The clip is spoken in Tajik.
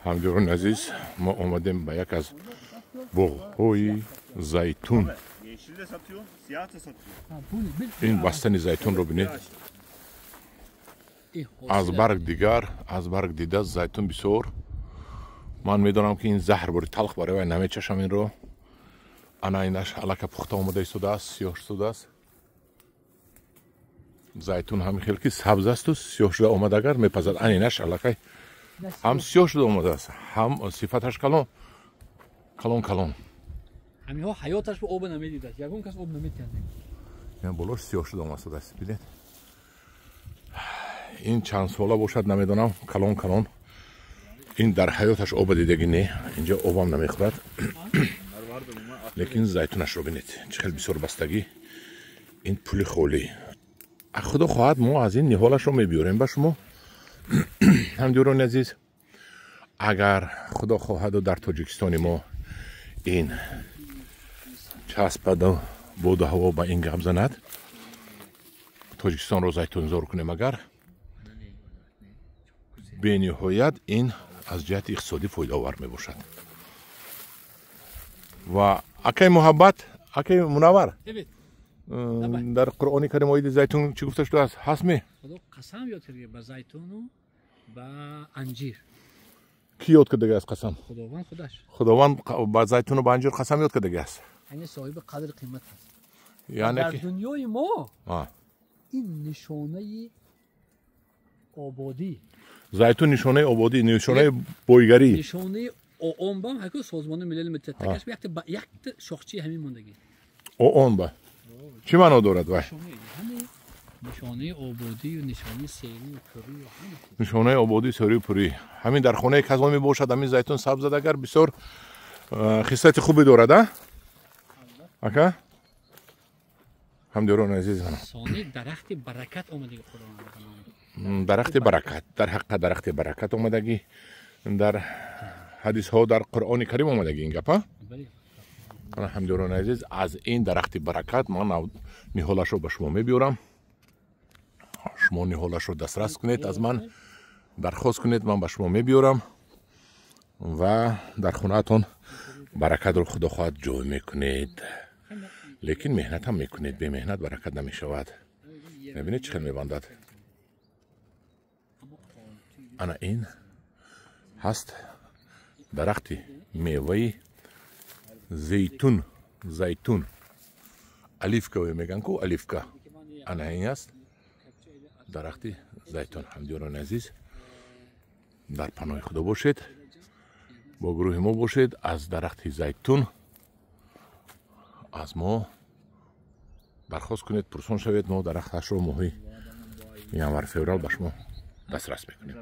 Ҳамдиёрони азиз, мо омадем ба як аз боғҳои зайтун. Ин бастани зайтунро бинед, аз барг дигар, аз барг дида зайтун бисёр. Ман медонам, ки ин заҳр бори талх, барои вай намечашам инро. Ана инаш аллака пухта омода истодааст, сиёҳ шудааст. Зайтун ҳамин хел ки сабз асту сиёҳ шуда омада, агар мепазад. Ана инаш аллакай ҳам сиёҳ шуда омадааст, ҳам сифаташ калон калон калон. Ҳаминҳо ҳаёташ ба оба намедидааст, ягон кас об наметиҳад. Ин болош сиёҳ шуда омадааст, бинед. Ин чанд сола бошад, намедонам, калон калон. Ин дар ҳаёташ оба дидагӣ не, инҷо обам намехӯрад, лекин зайтунашро бинед, чӣ хел бисёр бастагӣ. Ин пули холӣ. Худо хоҳад, мо аз ин ниҳолашро мебиёрем ба шумо, ҳамдиёрони азиз. Агар Худо хоҳаду дар Тоҷикистони мо ин часпаду боду ҳаво ба ин гап занад, Тоҷикистонро зайтунзор кунем агар, бениҳоят ин аз ҷиҳати иқтисодӣ фоидаовар мебошад. Ва акай Муҳаббат, акай Мунаввар, дар Қуръони Карим оиди зайтун чӣ гуфта шудааст, ҳастме? Қасам ёд карда ба зайтуну ба анҷир. Кӣ ёд кардаги аст қасам? Худованд худаш. Худованд ба зайтуну ба анҷир қасам ёд кардаги аст. Яъне соҳиби қадр қимат аст. Яъне дар дунёи мо ин нишонаи ободӣ. Зайтун нишонаи ободӣ, нишонаи бойгарӣ. Нишонаи ООН ба ҳаку Созмони Милали Муттаҳид такаш якта шохчаи ҳамин мондагӣ. ООН ба чӣ маъно дорад вай? Нишонаи ободию нишонаи серию пурию. Нишонаи ободӣ, серию пурӣ. Ҳамин дар хонаи касо мебошад, ҳамин зайтун сабзад агар, бисёр хислати хубе дорад, а ака, ҳамдиёрони азиз. Сони дарахти баракат омадагӣ Худованд. Дарахти баракат, дар ҳақиқат дарахти баракат омадагӣ, дар ҳадисҳо, дар Қуръони Карим омадагӣ ин гапа. Ҳамдиёрони азиз, аз ин дарахти баракат ман ниҳолашро ба шумо мебиёрам. Шумо ниҳолашро дастрас кунед, аз ман дархост кунед, ман ба шумо мебиёрам ва дар хонаатон баракатро, Худо хоҳад, ҷой мекунед. Лекин меҳнатам мекунед, бемеҳнат баракат намешавад. Мебинед, чӣ хел мебандад. Ана ин ҳаст дарахти меваи зейтун, зайтун, оливка меган ку, оливка. Ана ин аст дарахти зайтун. Ҳамдиёрони азиз, дар паноҳи Худо бошед, бо гурӯҳи мо бошед. Аз дарахти зайтун аз мо дархост кунед, пурсон шавед, мо дарахташро моҳи январ, феврал ба шумо дастрас мекунем.